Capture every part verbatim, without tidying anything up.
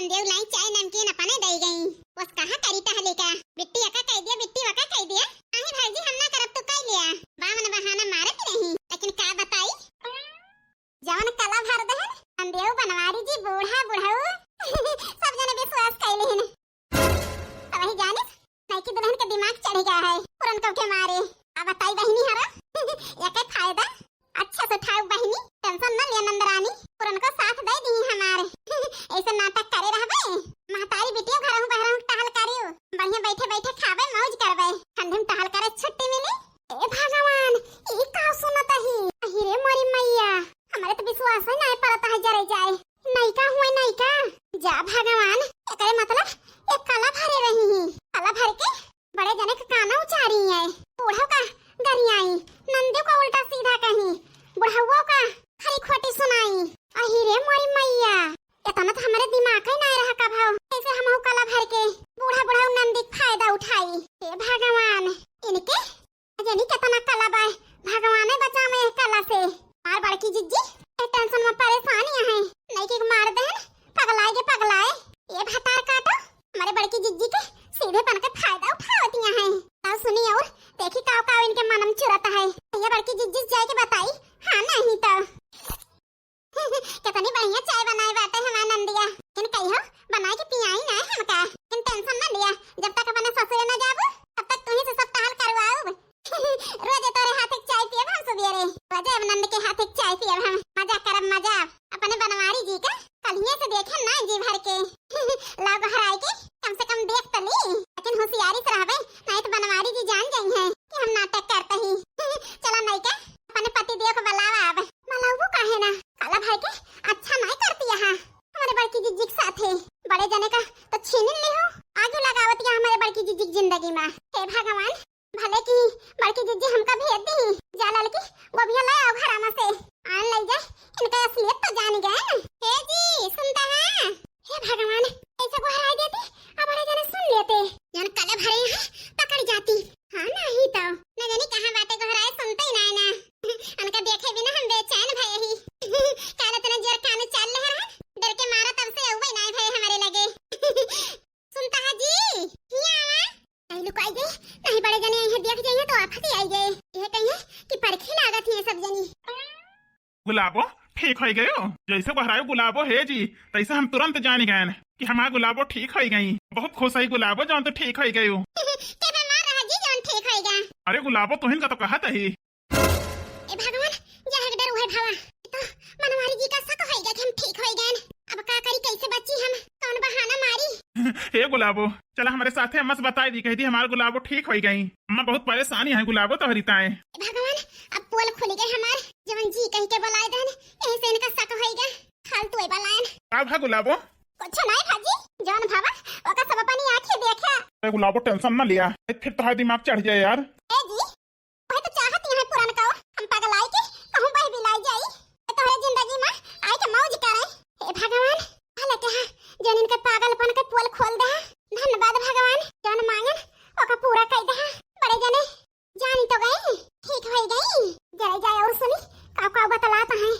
देव लाई चाय नमकीन अपने दई गई। बस कहाँ करी टहले का? बिट्टी अका कह दिया, बिट्टी वका कह दिया। नाही भाई जी, हम ना करब तो कह लिया। बावन बहाना मारत रही, लेकिन का बताई? जवन कला भर दहन, हम देव बनवारी जी, बूढ़ा बुढ़ऊ सब जने विश्वास कैले हन। तबही जानिस, नईकी दुल्हन के दिमाग चढ़ गया है पुरनकौ के मारे। अब बताई बहिनी हरा, एके फायदा अच्छा से उठाऊ बहिनी, tension न लिया नंदरानी, पुरनकौ साथ दे दी हमारे। ऐसे नाटक करे रहबे, महतारी बिटियो घरहू बहरहू टहल करियो, बढ़िया बैठे बैठे खाबे मौज करबे, ठंडी में टहल करे छुट्टी मिली। ए भगवान, ई का सुनत ही? अहि रे मोरी मैया, हमरे तो विश्वास है नाय परत है जरे जाए। नईका हुए नईका। जा भगवान, एकरे मतलब एक कला भरे रही ही। कला भर के बड़े जने के काना उचारी है। बूढ़ो का गरियाई, नंदो का उल्टा सीधा कहीं, बुढ़ऊ का खरी खोटी सुनाई। अहि रे मोरी मैया, इतना तो हमरे दिमाग ही नाय रहा कभौ। कैसे हमहू कला भर के बूढ़ा बुढ़ऊ नंदी के फायदा उठाई? हे भगवान, इनके जनी केतना कला बाय, भगवाने बचावे एह कला से। हमार बड़की जिज्जी ए tension में परेशान है, नईकी के मार देहन, पगलाए के पगलाए। ए भतार काटो, हमरे बड़की जिज्जी के सीधेपन के फायदा उठावतिया हैं। अब सुनी और देखी काव काव इनके मन में चुरत है। ये बड़की जिज्जी से जाए के बताई, हाँ नहीं तो। कितनी बढ़िया चाय बनाए बाटे हमार नंदिया। लेकिन कहियो बनाए के पियाई ना हमका। लेकिन tension ना लिया, जब तक अपने ससुरे ना जाबू, तब तक तुही से सब टहल करवाऊब। रोजे तोरे हाथे के चाय पियब हम सुबेरे। रोजे अब नंद के हाथे के चाय पियब हम। मजा करब मजा। अपने बनवारी जी का कलिये से देखे ना जी भर के। लाग हराए के कम से कम देख तो ली, लेकिन होशियारी से रहबे, नहीं तो बनवारी जी जान जाई हैं कि हम नाटक करते ही। चला नईका, अपने पति देव को बुलावा अब। बुलावो काहे ना? काला भाई के अच्छा नहीं करती यहाँ। हमारे बड़की जिज्जी के साथे बड़े जने का तो छीन ली हो, आगे लगावत या हमारे बड़की जिज्जी की जिंदगी में। हे भगवान, भले की बड़की जिज्जी हमका भेज दी, जा ललकी गोभिया ले आओ घरा में से। आन ले जा, इनका असलियत तो जान गए। हे जी, सुनता है? हे भगवान, ऐसे गोहराई देती, अब बड़े जने सुन लेते। जन कले भरे हैं, पकड़ जाती। हाँ, नहीं तो। न जानी कहाँ बाटे गोहराए, सुनते ही ना, ना। उनका देखे बिना हम बेचैन भए ही। काले इतना जोर काने चाल ले रहा, डर के मारा तब से अउबे ना भए हमारे लगे। सुनता है जी, हिया आवा। नहीं लुकाई गए, नहीं बड़े जने आई हैं, देख जाइए तो आफत ही आई गए। ये कहिए कि परखी लागत ही सब जनी। गुलाबो, ठीक होई गयो। जैसे बहरायो गुलाबो हे जी, तैसे हम तुरंत जानी गयन कि हमार गुलाबो ठीक होई गई। बहुत खुश है गुलाबो, जौन तू ठीक होई गयो। के बीमार रहा जी, जौन ठीक होई गया? अरे गुलाबो, तुहिन का तो कहत ही। ए भगवान, जा है डर उहे भावा। तो बनवारी जी का शक होई गया कि हम ठीक होई गयन। अब का करी, कैसे बची हम, कौन बहाना मारी? हे गुलाबो, चला हमारे साथे अम्मा से बताई दी, कह दी हमार गुलाबो ठीक होई गई। अम्मा बहुत परेशानी है गुलाबो तोहरी ताए। ए भगवान, अब पोल खुल गए हमार, जवन जी कह के बुलाए देन, यही से इनका शक होई गया। फालतू है बलायन। का भा गुलाबो? कुछ नहीं भाजी, जौन भावा ओका सब अपनी आँखें देखे। ए गुलाबो, tension ना लिया, फिर तोहार दिमाग चढ़ जाए यार। ए जी, वही तो चाहत यहाँ पुरनकौ, हम पगलाई के कहूँ बह बिलाई जाई, तो तोहरे जिंदगी में आई के मौज करे। हे भगवान, भले के हाँ, जौन इनके पागलपन के पोल खोल दे। धन्यवाद भगवान, जौन मांगन ओका पूरा कर दे। बड़े जने जानी तो गई, ठीक होई गई। जरा जाए और सुनी, का का बतलात है।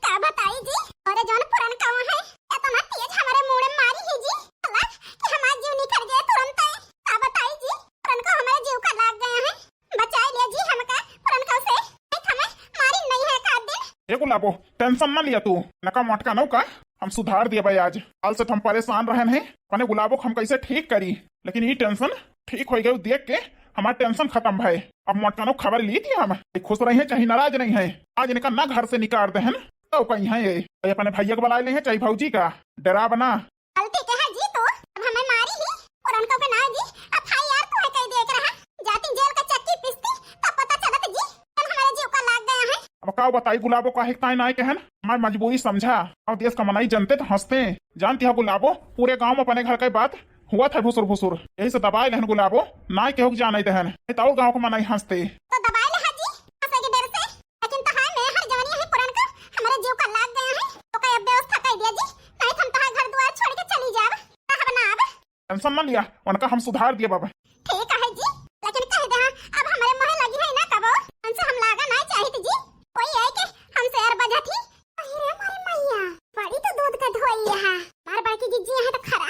का बताई जी, अरे जौन पुरनकौ है, इतना तेज हमारे मुड़े मारी ही जी, अल्लाह, कि हमार जीव निकल गए तुरंत। का बताई जी, पुरनकौ हमारे जीव का लाग गया है। बचाई ले जी हमका पुरनकौ से, नहीं तो हमें मारी नहीं है का दिन। ए गुलाबो, tension ना लिया तू, नका मटका नौ का, हम सुधार दिया भाई आज। काल से तो हम परेशान रहन हैं, अपने गुलाबो को हम कैसे ठीक करी, लेकिन ये tension ठीक होई गयो देख के हमार tension खत्म भए। अब मटका नौ खबर ली थी हम, ये खुश रही हैं चाहे नाराज नहीं है, आज इनका ना घर से निकाल दे हैं, तो कहीं है ये, ये अपने भैया को बुला ले हैं चाहे भौजी का, डराब ना। गलती के है जी तू, अब हमें मारी ही, पुरनकौ के नाव जी, FIR तू है कह दिए के रहा, जाती जेल का चक्की पिसती, तब पता चलत जी, कौन हमारे जीव का लाग गया है। अब का बताई गुलाबो, काहे ताई नाय कहन, हमार मजबूरी समझा। और देश का मनाई जनते तो हंसते, जानती है गुलाबो, पूरे गांव में अपने घर के बात हुआ था भुसुर भुसुर, यही से दबाए लेहन गुलाबो, नाय केहू के जाने दहन, नहीं तो और गांव के मनाई हंसते। तो दबाए ले हाजी, हंसे के डर से। लेकिन तो हाय मैं हर जवानी है पुरनकौ, हमारे जीव का लाग गया है, तो का अब व्यवस्था कर दिया जी, नहीं तो हम तोहार घर द्वार छोड़ के चली जाब, रहब ना अब। Tension ना लिया, उनका हम सुधार दिया बाबा। ठीक है जी, लेकिन कह दे हाँ, अब हमारे मुँह लगी है ना कबो, उनसे हम लागा ना चाहित जी, कोई है कि हमसे अर बजा थी। अरे हमारे मैया, बड़ी तो दूध का धोई है, बार बार की जिज्जी यहाँ तो खरा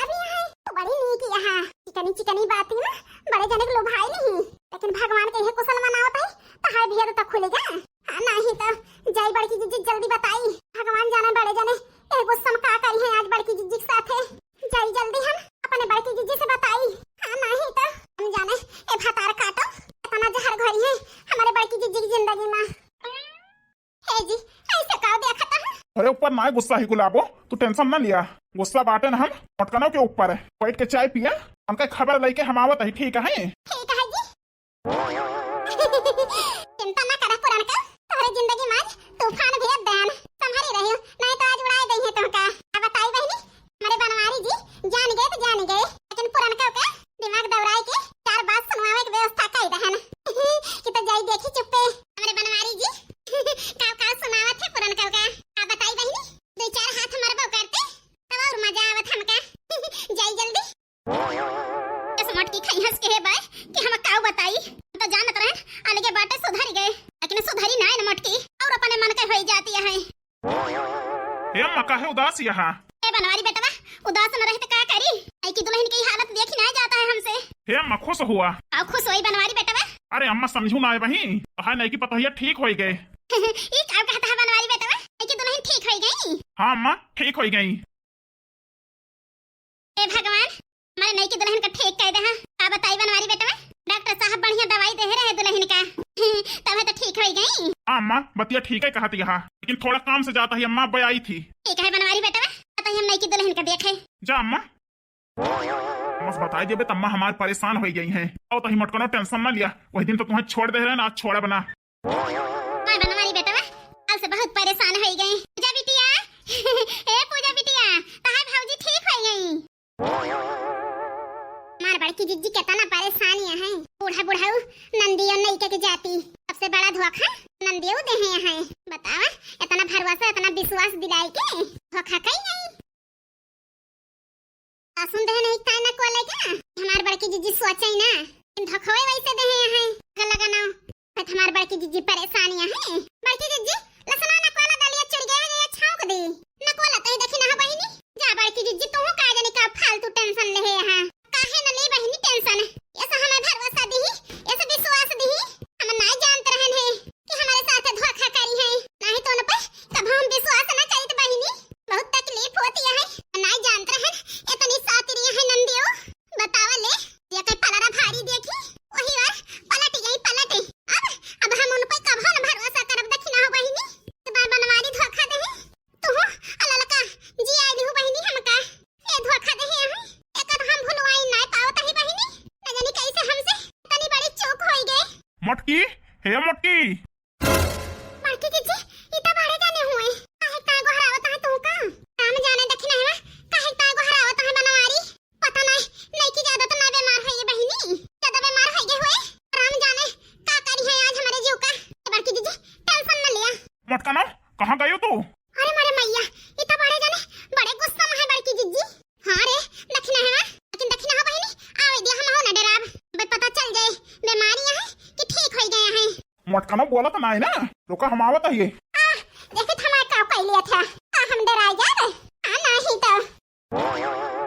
तनी चिकनी बाती मा बड़े जने के लुभाई नहीं, लेकिन भगवान के इहे कुशल मनावत है, तो हाय भैया तो खुलेगा। हाँ, नाही तो जाई बड़की जिज्जी जल्दी बताई। भगवान जाने बड़े जने ए गुस्सा में का करी है आज बड़की जिज्जी के साथे। जाई जल्दी हम अपने बड़की जिज्जी से बताई। हाँ, नाही तो हम जाने ए भतार काटो, इतना जहर घोरी है हमारे बड़की जिज्जी की जिंदगी में। हे जी, ऐसे का देखता है? अरे ऊपर ना गुस्सा ही गुलाबो, तू tension ना लिया। गुस्सा बाटे ना हम मोटकनों के ऊपर है। बैठ के चाय पिया, उनका खबर लेके हम आवत है, ठीक है? ठीक है जी। चिंता ना करा पुरनका, तोहरे जिंदगी में आज तूफान भेज देन। संभरी रहियो, नहीं तो आज उड़ाई देइहे तुमका। अब बताई बहिनी, हमरे बनवारी जी जान गए तो जान गए, लेकिन पुरनका का दिमाग दौड़ाई के चार बात सुनवावे के व्यवस्था कई रहन। कि तो जाई देखी चुप्पे, हमरे बनवारी जी का का सुनावत है पुरनका का। आप बताई बहिनी, दो चार हाथ मरबो करते, तब और मजा आवत हमका। जाई जल्दी। इस मोटकी खई हंस के है बाय कि हम का बताई, तो जानत रहन अलगे बाटे सुधरी गए, लेकिन सुधरी ना है मोटकी, और अपने मन के होई जाती है। हे अम्मा, काहे उदास यहाँ? ए बनवारी बेटवा, उदास न रहे तो का करी? नई की दुल्हन की हालत देखी ना जाता है हमसे। हे अम्मा, खुश हुआ। आओ खुश होई बनवारी बेटवा। अरे अम्मा, समझू ना है वही, हाय नई की पतोहिया ठीक होई गए। ई का कहता है बनवारी बेटवा, नई की दुल्हन ठीक होई गई? हाँ अम्मा, ठीक होई गई। ए भगवान, हमारे नई की दुल्हन का ठीक कह दे। हाँ, का बताई बनवारी बेटवा, डॉक्टर साहब बढ़िया दवाई दे रहे दुल्हन का, तब तो ठीक होई गई। हाँ अम्मा, बतिया ठीक है कहत यहाँ, लेकिन थोड़ा काम से जाता ही अम्मा, अब्बे आई थी। ठीक है बनवारी बेटवा, बताई हम नई की दुल्हन का देखे। जा अम्मा। बस बताई देबे त अम्मा हमार परेशान होई गई हैं। आओ तही मोटकनो tension ना लिया, वही दिन तो तुम्हें छोड़ दे रहे ना, आज छोड़ब ना। हाय बनवारी बेटवा, आज से बहुत परेशान होई गई। पूजा बिटिया, ए पूजा बिटिया, तहार भौजी ठीक होई गई। हमार बड़की जिज्जी केतना परेशान है, बूढ़ा बुढ़ाऊ नंदियो नई के जाती, सबसे बड़ा धोखा नंदियो देहे हैं। बतावा, इतना भरोसा, इतना विश्वास दिलाई के धोखा कई गई। आ सुन रहे नहीं, ताय ना कोले का? हमार बड़की जिज्जी सोचे ही ना, इन धोखवे वैसे देहे हैं, गला का नाम। बस हमार बड़की जिज्जी परेशानियां हैं। बड़की जिज्जी, लसना ना कोला, दलिया चढ़ गया है, ये छौंक दी। ना कोला तो ही देखी ना बहिनी। जा बड़की जिज्जी, तू का जाने का फालतू tension ले है यहाँ। काहे न ली बहिनी tension? ऐसा हमें भरोसा दी, ऐसा विश्वास दी, हम ना जानत रहन है कि हमारे साथ धोखा करी है। नहीं तो उन पर कब हम विश्वास ना करित बहिनी। बहुत तकलीफ होती है, ना जानत रहन इतनी सातिर है नंदियो। बतावा ले, ये कई पलरा भारी देखी, वही बार पलट गई, पलट। अब, अब हम उन पर कब हम भरोसा करब, देखी ना हो बहिनी। तो बार बनवारी धोखा दे, तू हो, आ ललका, जी आइली हो बहिनी हमका। ए धोखा दे है, एकर हम भुलवाई ना पावत ही बहिनी। न जानी कैसे हमसे इतनी बड़ी चूक होई गई। मटकी, हे मटकी। बड़की जिज्जी, ई त बड़े जाने हुए। काहे का गोहरावत है तू का? राम जाने दखिनहवा, काहे का गोहरावत है बनवारी। पता नहीं, नहीं की ज्यादा तो ना बीमार है ये बहिनी। ज्यादा बीमार है ये हुए। राम जाने का करी है आज हमारे जीव का। बड़की जिज्जी, tension न लिया। मटकनो, कहाँ गयो तू? अरे मोरे मैया, ई त बड़े जाने, बड़े गुस्सा में है बड़की जिज्जी। हाँ रे, दखिनहवा, लेकिन दखिनहवा बहिनी, आवे दिया हम हो ना डराब। बे पता चल जाए, बीमारी है कि ठीक होई गया है। मोटकनो बोलत ना है ना, रुका हम आवत है। आ, देखत हमार का कइले था, आ हम डराई जाब, आ नाही तो।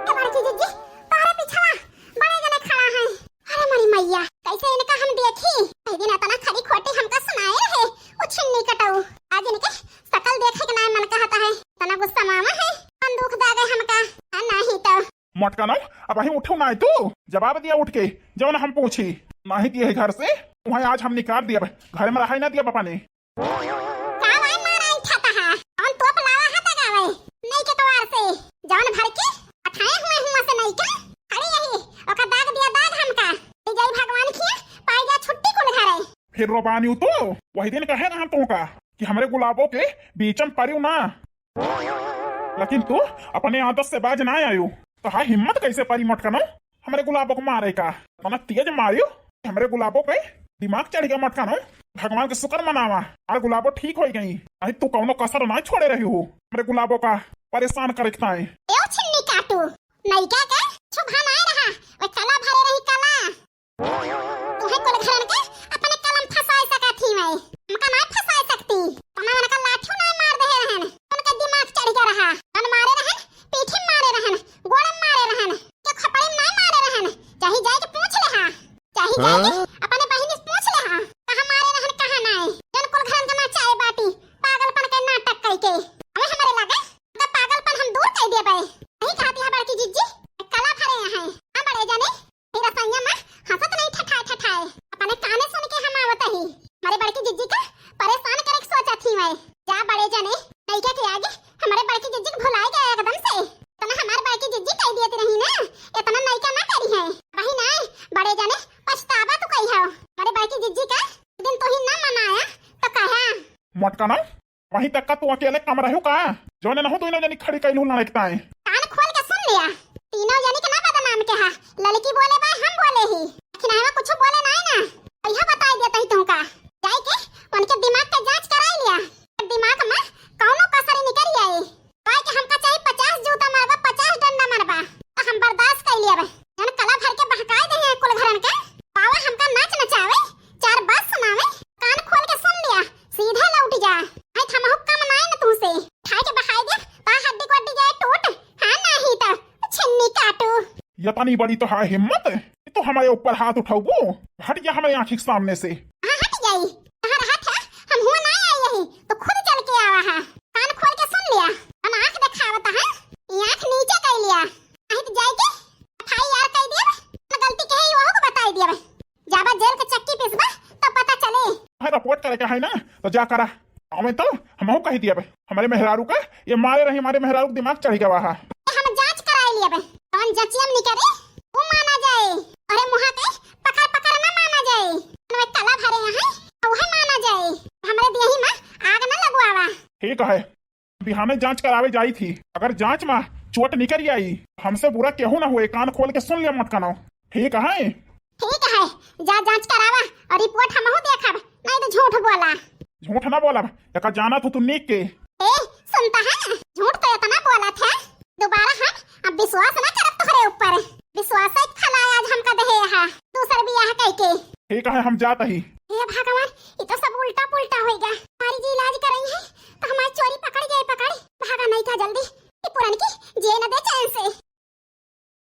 ए बड़की जिज्जी, तोहरे पिछवा बड़े जने खड़ा है। अरे मोरी मैया, कैसे इनका हम देखी? कई दिन इतना खरी खोटी हमका सुनाए रहे, उ छिन्नी कटऊ। आज इनके शकल देखे के ना मन कहता है, इतना गुस्सा मामा है, मन दुख दा गए हमका, आ नाही तो। मोटकनो, अबहीं उठो ना तू, जवाब दिया उठ के, जवन हम पूछी। नाही दिए है घर से, उहाँ आज हम निकाल दिया, घर में रहाई ना दिया पापा ने। का वाई मारा इठा तहा? कौन तोप लावा हा तगावे? नहीं के कवार से, जवन भर के अठाए हुए हुआ से नहीं के, खड़ी यही, ओका दाग दिया दाग हमका। ले जाई भगवान खिया, पाई जा छुट्टी कुल घरे। फिर रोबानी तो, वही दिन कहे ना हम तुमका कि हमरे गुलाबो के बीचम परियो ना। लेकिन तू अपने आदत से बाज ना आयो। तो हाँ, हिम्मत कैसे परी मोटकनो हमरे गुलाबो को मारे का? इतना तेज मारियो कि हमरे गुलाबो पे दिमाग चढ़ गया मोटकनो। भगवान के शुक्र मनावा, अरे गुलाबो ठीक हो गई। अरे तू कौनो कसर ना छोड़े रही हो हमरे गुलाबो का परेशान करे के ताई। एओ छिन्नी काटू, नैका के छुभा नाय रहा, वो कला भरे रही कला। तुहे कुल घरन के अपने कलम फंसाए सकत ही मैं, हमका नाय फंसाए सकती। तना उनका लाठियों नाय मार दे रहन, उनके दिमाग चढ़ गया रहा। कन मारे रहन, पीठी मारे रहन, गोड़े मारे रहन, के खपड़ी नाय मारे रहन, जा जाके अपने बहिनी से पूछ ले हा, कहाँ मारे रहन, कहाँ नाय। जन कुल घरन के नचाए बाटी, पागलपन के नाटक कई के। अबे हमरे लगे तो पागलपन हम दूर कई देबे। नहीं कहती है बड़की जिज्जी, कला भरे हैं। हाँ बड़े जाने, फिर रसोइया में हंसत नहीं ठठाए ठठाए। अपने काने सुन के हम आवत ही। हमारे बड़की जिज्जी का परेशान करे के सोचत ही मैं। जा बड़े जाने, नइका के आगे हमारे बड़की जिज्जी के भुलाए गए एकदम से। इतना हमारे बड़की जिज्जी कह दिए रही ना, इतना नइका ना करी है। वही ना, बड़े जाने पछतावा तू कही हो। हमारे बड़की जिज्जी का दिन तू ही ना मनाया तो कहा। मोटका ना, वहीं तक का तू अकेले कम रहो का? जौने न हो तू इन्हों जनी खड़ी कैलू लड़कता है। कान खोल के सुन लिया, तीनों जनी के ना बदनाम के हा। लड़की बोले बा, हम बोले ही। लेकिन हमें कुछ बोले ना है ना। यह बताई देता ही तुमका। जाए के उनके दिमाग के जांच कराई लिया। दिमाग में कौनो कसर निकल आई। भाई के हमका चाहे पचास जूता मारबा, पचास डंडा मारबा, तो हम बर्दाश्त कर लिया। जन कला भर के बहकाए दे हैं कुल घरन के। पावा हमका नाच नचावे, चार बात सुनावे, कान खोल के सुन लिया, सीधे लौट जा। आई थमहु कम नाय न तुमसे। खाए के बहाई दे, ता हड्डी गोड्डी जाए टूट। हाँ, नाही तो छिन्नी काटू। यतनी बड़ी तो है हिम्मत, तो हमारे ऊपर हाथ उठाऊ? हट जा हमारे आँखी के सामने से। हाँ, हट जाई। तहर हाथ है, हम हुआ ना आई यही, तो खुद चल के आवा है। कान खोल के सुन लिया, हम आँख दिखावत है, ये आँख नीचे कर लिया। नहीं तो जाए के एफ आई आर कर दिया, गलती के है, वहू को बताई दिया। जाबा जेल के चक्की पिसबा, तब पता चले। हाँ, रिपोर्ट करे के है ना, तो जा करा। हमें तो हमहू कह दिया बे, हमारे मेहरारू का ये मारे रही, हमारे मेहरारू का दिमाग चढ़ गवा है। हम जांच कराए लिए बे, कौन जचियम निकरे, वो माना जाए। अरे मुहा के पकड़ पकड़ ना माना जाए, हमें कला भरे यहाँ, वह माना जाए। हमारे देही में आग ना लगवावा। ठीक है, बिहाने जांच करावे जाई थी। अगर जांच में चोट निकल आई, हमसे बुरा केहू ना हुए। कान खोल के सुन लिया मोटकनो, ठीक है? ठीक है, जा जांच करावा और रिपोर्ट हमहू देखब, नहीं तो झूठ बोला। झूठ ना बोलब, एका जाना तू, तू नीक के। ए, सुनता है ना, झूठ तो इतना बोला था, दोबारा हम अब विश्वास ना करब तोहरे ऊपर। विश्वास एक फलाय आज हमका दहे हा, दूसर बियाह कई के। ठीक है, हम जात ही। हे भगवान, ये तो सब उल्टा पुल्टा होइगा।